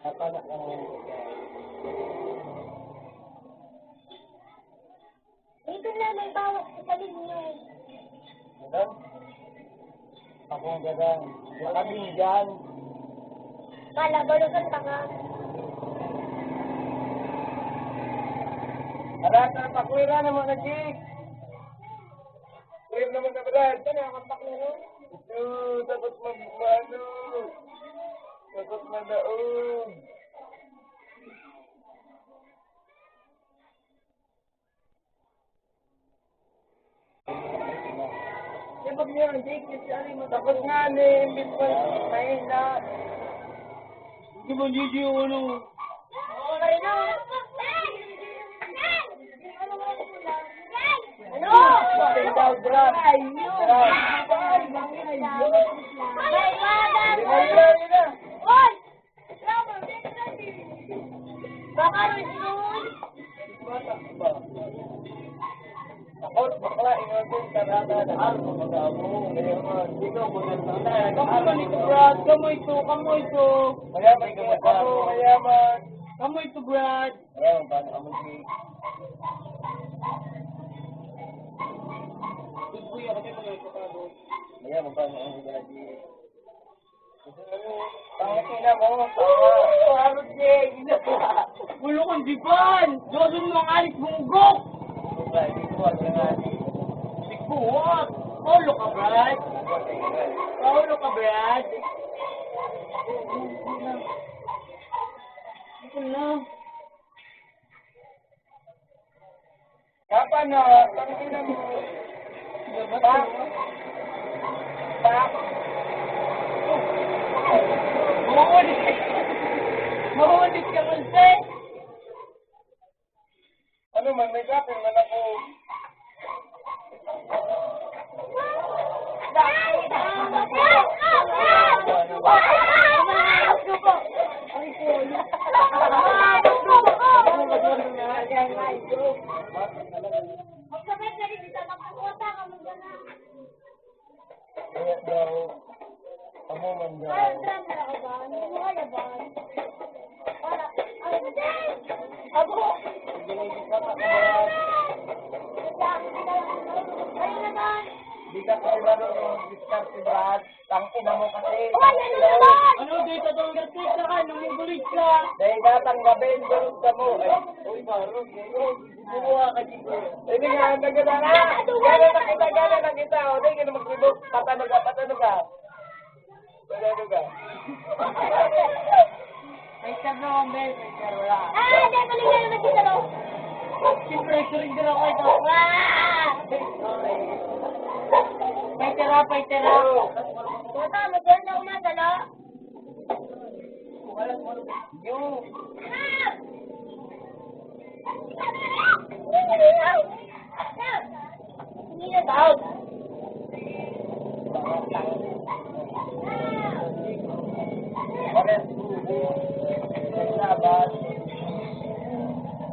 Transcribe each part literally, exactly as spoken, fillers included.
Ito na, may bawak sa talim niyo. Ano? Ako ang gagang. Wala kami dyan. Kala, balusan pa ka. Ala, sa pakwera naman na, Jake. Clear naman na, Brad. Ano, ang pakwera? Ito, dapat mag-, ano, dapat manaog. Yan, pag meron, Jake, kasi ano yung matapos nga ni, imbis pa, mahina. Hindi mo, Gigi, ano? Ano? Stay down, Brad. Ay, yun. Brad. Ay, bakit? Ay, yun. Ay, Brad, yun na. Oy! Baka rin yun. Ako, bakla, ingon ko, karata na ako, magabo. Kaya, dito, bulan na. Kamo man ito, Brad. Kamo ito, kamo ito. Mayaman, kamo, mayaman. Kamo ito, Brad. Mayaman, paano kamo si Good boy, ako din, mga kapagod. Mayaman, paano kamo si Daddy? Tangina mo, tama. Harot niya, ina. Ulo kong diban! Doon mo ang alis mong gok! Hindi ko, hindi ko, hindi ko. Hindi ko, ah. Paulo ka, Brad. Paulo ka, Brad. Ito na. Papa, no, tangina mo. Pak. Pak. Mahuli. Mahuli ka, Monse. Ano man, may gapin man ako. Kaya daw, amo man daw. Abo! Di ka kabalo ng diskarte, Brad. Tangina mo kasi. Uy, ano naman? Ano, di ka daw nagtitsa ka, namumulit ka. Dahil ka, tanggapin, bulog ka mo. Ay, uy, marong, eh. Gumawa ka dito. Hindi nga, ang ganda na. Gano'n na kita, gano'n na kita. O, di ka na magsibog. Patano ka, patano ka. Patano ka. May tira, may tira, wala. Ah, di, tuloy na naman kita, no? Siyempre, surrender ako ito. Ah! May tira, may tira. Puta, mag-turn na umasa, no? Yo.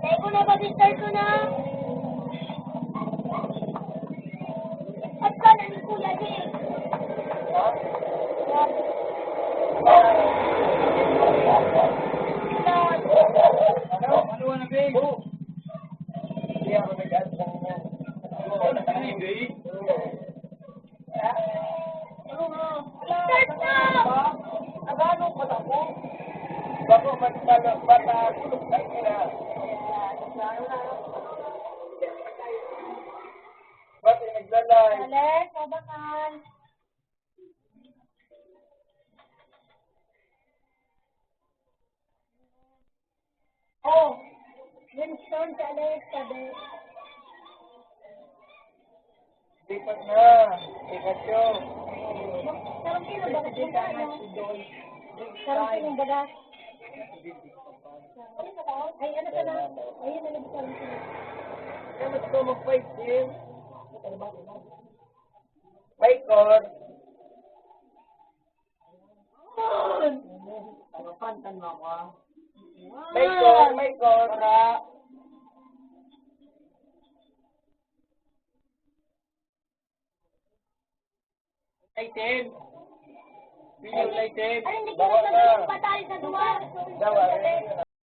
Patay ko na, pa-sister ko na. At ka na ni Kuya Jay. Ano? Ano na, babe? Hindi ako nag-add sa inyo. Ano na, babe? Ano na? Start na! Abano pa ako? Bako man pala, bata, kulog na sila. Ba't yung naglalay? Alex, kabakan. Oh, Winston, si Alex, sabi. Lipat na. Lipat yun. Sarong kilo bagas mo ba, no? Sarong kilo bagas. Ay, ano ka na? Ayun, ano ba sarong kilo? Kaya mas ito mag-five din. May core. Pagkapantan mo ako, ah. May core, may core. Para. Item. Pili yung item. Ay, hindi ko na patay sa duwa. Dawa.